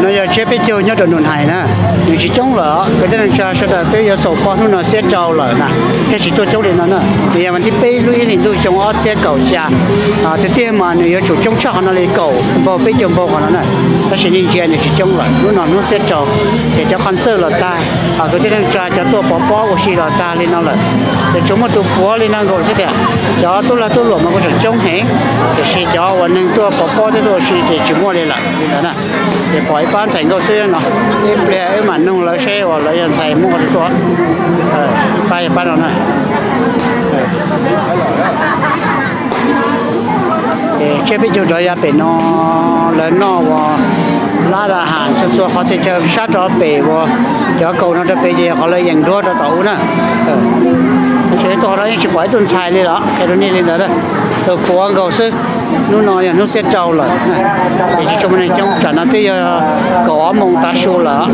No yog tsiab peb caug nyob rau Nus Hais na, nws tsis coob lawm. Kwv tij neej tsa sawv daws twb yuav xaus pom hnub no xiab rau lawm na, thiaj tsis tuaj coob li no na. Nws yog vas thib peb lub ib hlis ntuj xyoo ob txhiab kaum xya. Tiag tiag mas nws yuav tsum coob tshaj qhov no li kaum npaug peb caug npaug qhov no na, tab sis nej ntsia nws tsis coob lawm. Hnub no hnub xiab rau, ces cov qhov xwb los tag, kwv tij neej tsa cov tuaj pov pob ua si los tag li no lawm. Ces tsuas muaj tus puav li no nkaus xwb tiag. Cov tub lag tub luam mas kuj tseem coob heev, tiam sis cov uas neeg tuaj pov pob thiab tuaj ua si ces tsis muaj li lawm li ntawd na. Ces pom ib pab ntxhais nkauj xwb no, ib pliag wb mam nug lawv seb uas lawv yog ntxhais Hmoob qhov twg tuaj. Pab yog pab no na. Tsiab peb caug rov yav pem no lawv noj uas lab da has txhua txhua qhov txhia chaw sab rov pem uas cov kaus no rau pem ces yog qhov lawv yees nruab rau tom ub na. Tab sis tuaj qhov no yeej tsis pom ib tug ntxhais li los qhia rau nej li ntawd, tus puav nkaus xwb. Hnub no yog hnub xiab rau lawm, ces tsis tshua muaj neeg coob, tsam no twb yog kaum ob moos tav su lawm.